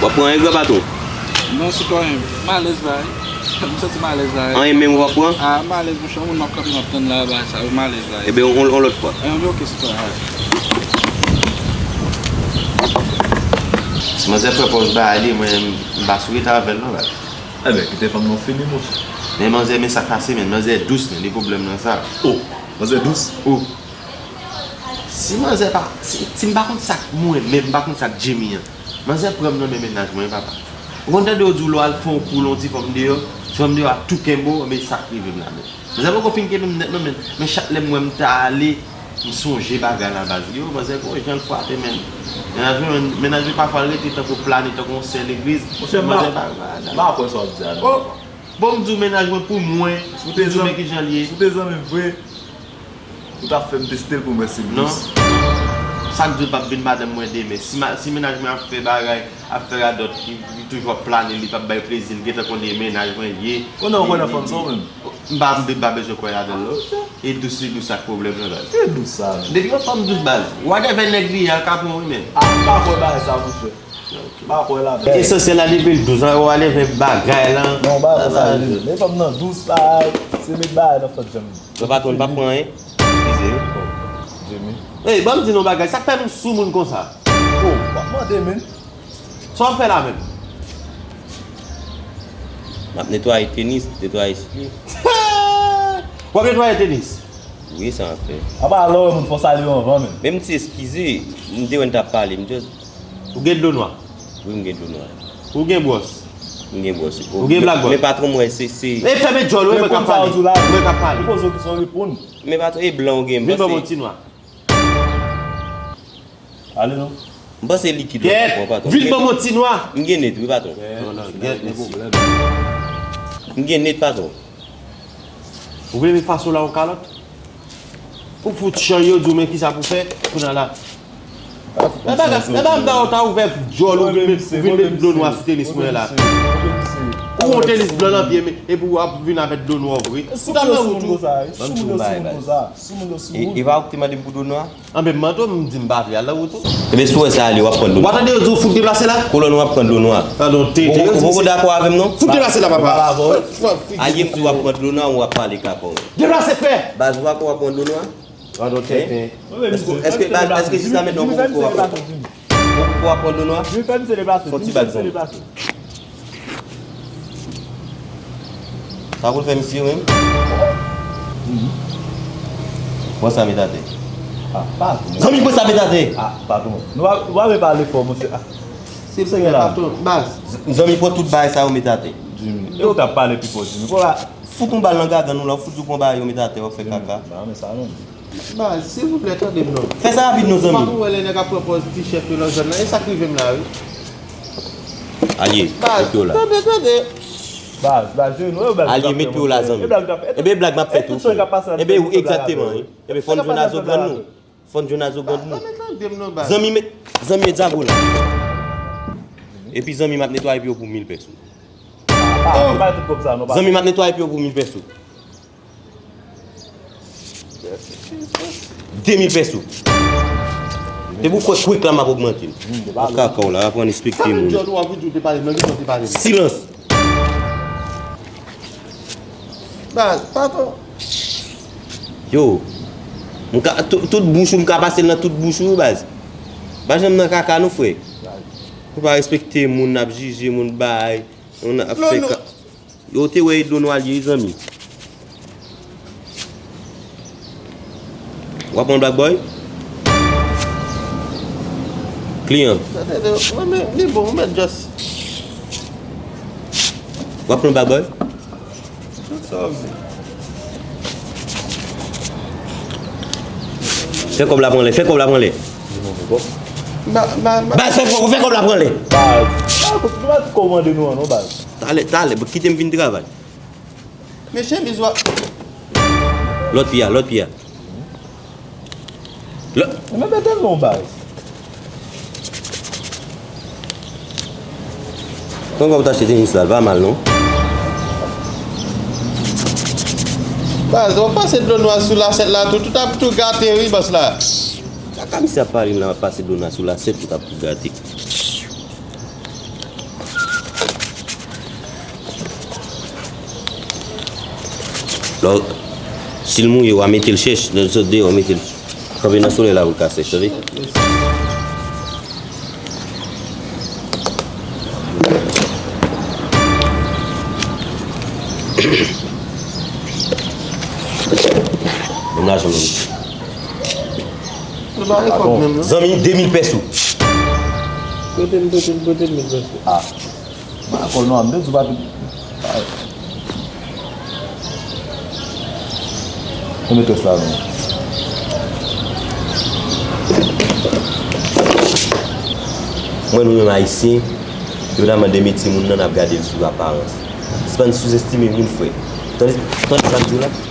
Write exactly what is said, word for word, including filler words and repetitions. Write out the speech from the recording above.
W ap pran anyen, gran patwon? Non, sitwayen, m alèz la wi. M santi m alèz la wi. Anyen menm w ap pran? A, m alèz, monchè, yon moun m ap kanpe, m ap tann la, bagay sa yo, m alèz la wi. Ebyen, on, on lòt fwa. Ebyen, oke, sitwayen, alèz. Si manzè pran pòz bagay li, mwen, m pa sou rete avè l non, baz. Ebyen, kite fanm nan fini, monchè. Men manzè, men sa k pase, men manzè dous, men li pwoblèm nan sa. O, manzè dous? O. Si manzè pa, si, si m pa konn sa k mwen menm, m pa konn sa k Jimmy an. Manzè pran m nan men mennaj mwen, papa. Ou konn tande yo di w lè w al fè yon kou, lè yon ti fanm deyò, ti fanm deyò a tou kenbe w, men sa k rive m la menm. Manzè poko fin kenbe m nèt non, men, men chak lè m wè m ta ale, m sonje bagay la baz. Yo, manzè gon jan l frape menm. Mennaj mwen, mennaj mwen pafwa l rete tankou plane, tankou yon sè legliz. Monchè, m pa, manzè pa, m pa kwè sa w ap di a non. O, bon, m di w mennaj mwen pou mwen, m di w men kijan l ye. Si w te zanmi m vre, ou t ap fè m teste l pou m wè si l dous. Non. Sa k di w p ap vin madanm mwen demen? Si ma, si mennaj mwen ap fè bagay, ap fè radòt, li, li toujou ap plane, li p ap bay plezi, li gentan konnen mennaj mwen ye. Konnen w kwè nan fanm sa ou menm? M pa, m pa bezwen kwè ladan l non. E dous li dous ak pwoblèm nan baz. Ki dous sa menm? Depi yon fanm dous baz, whatever nèg li ye, a l ka pran w wi menm. A, m pa kwè bagay sa monchè. M pa kwè ladan. Esansyèl la depi l dous an, ou ale fè bagay lan. Non, bagay konsa li ye. Men fanm nan dous, bagay, se met bagay nan fòt janm. Bon, patwon, l p ap pran anyen? Eskize wi. Jimmy. Ey, ban m di nou bagay, sa k fè nou sou moun konsa? O, w ap mande men. Sa w ap fè la menm? M ap netwaye tenis, netwaye espri. W ap netwaye tenis? Wi, sa m ap fè. Apa lè w wè moun fò w salye yo anvan menm. Men m di eskize, m te wè n t ap pale, m just. Ou gen dlo nwa? Wi, m gen dlo nwa. Ou gen bwòs? M gen bwòs. Ou gen blak bòl? Men patwon m wè se, se. E fèmen djòl ou, e mwen k ap pale. Mwen k ap pale. Ou poze yon kesyon, reponn. Men patwon, e blan ou gen, m panse. Vin ban m yon ti nwa. Ale non. M panse likid ou pran, patwon. Vin ban m yon ti nwa. M gen nèt wi, patwon. M gen nèt, patwon. Ou vle met fason la yon kalòt? Ou fout chay yo, di w men kisa pou fè, kounye a la. Men bagay, men bagay m ta, w ta ouvè djòl ou vin met, vin met dlo nwa sou tenis mwen la. Ou yon tenis blan nan pye, men, epi w ap vin avèk dlo nwa w vre. Ou ta nan wout ou. Ban m di w yon bagay, baz. E, e pa ou ki te mande m pou dlo nwa? Anben, m mande w, m di m pa vle al nan wout ou. Ebyen, si w wè sa ale, w ap pran dlo nwa. W a tande yo di w fout deplase la? Kolòn, w ap pran dlo nwa. Ou poko dakò avè m non? Fout deplase la, papa. Alye m di w ap pran dlo nwa, w ap pale kaka w. Deplase fè! Baz, ou dakò w ap pran dlo nwa? Pardon, tenten. Èske, èske, èske jiska mentnan ou poko ap pran dlo nwa? Fè yon ti bag zanmi. Sa pou l fè misye menm? Pran sa met atè. Zanmi, pran sa met atè. Nou pa, nou pa vle pale fò, monchè. Se patwon, baz. Zanmi, pran tout bagay sa yo met atè. Jimmy, e ou t ap pale pi fò, Jimmy. Fout yon bal nan gagann ou la, ou fout di w pran bagay yo met atè, w ap fè kaka. Baz, silvouplè, tande m non. Fè sa rapid non, zanmi. Ou pa konn wè lè nèg ap pran pòz ti chèf yo nan zòn nan, e sa k rive m la wi. Alye, met pye w la. Tande, tande. Baz, baz, jere nou, e blag. Alye, met pye w la, zanmi. Ebyen, blag m ap fè tou, frè. Ebyen, wi, egzakteman, wi. Ebyen, fò n jwenn a zo grann nou. Fò n jwenn a zo grann nou. Zanmi, met, zanmi, met zago la. Epi, zanmi, m ap netwaye pye w pou mil pèso. Zanmi, m ap netwaye pye w pou mil pèso. De mil pèso. Depi w kwè kwik la, m ap ogmante l. Kaka w la, aprann respekte moun. Silans. Baz, patwon. Yo, m ka, tout, tout bouch ou, m ka pase l nan tout bouch ou, baz. Pa janm nan kaka, non, frè. Ou pa respekte moun, n ap jije moun, bay, moun ap fè ka. Yo, te wè e dlo nwa l ye, zanmi. W ap pran black boy? Kliyan. Tande, tande, mwen, men, li bon, ou mèt just. W ap pran black boy? Tout sa w vle. Fè kòb la pran lè, fè kòb la pran lè. Ba, ba, ba. Ba, fè kòb, fè kòb la pran lè. Ba, ba, nou pa di kòmande nou an, non, baz. Talè, talè, kite m vin travay. Men chemiz ou a. Lòt pye a, lòt pye a. Lò- Men mete l non, baz. Konn kòb ou t achte tenis la, l pa mal non. Baz, w ap pase dlo nwa sou lasèt la, tout, tout ap tou gate wi, bòs la. Kaka misye ap pale m la, m ap pase dlo nwa sou lasèt, tout ap tou gate. Si l mouye, w a mete l chèch, lè l sot deyò, w mete l kanpe nan solèy la pou l ka sèch, tande? Ban m lajan m nan. Nou pa gen kòb menm, non? Zanmi, de mil pèso. Prete m, prete m, prete m mil pèso. Ah. Mwen akò non, m te di w pa te. Konbyen tès la, non? Mwen, nou menm Ayisyen, yo ta mande metye moun nan, n ap gade l sou aparans. Se pa n souzestime moun, frè. Tande, tande sa m di w la?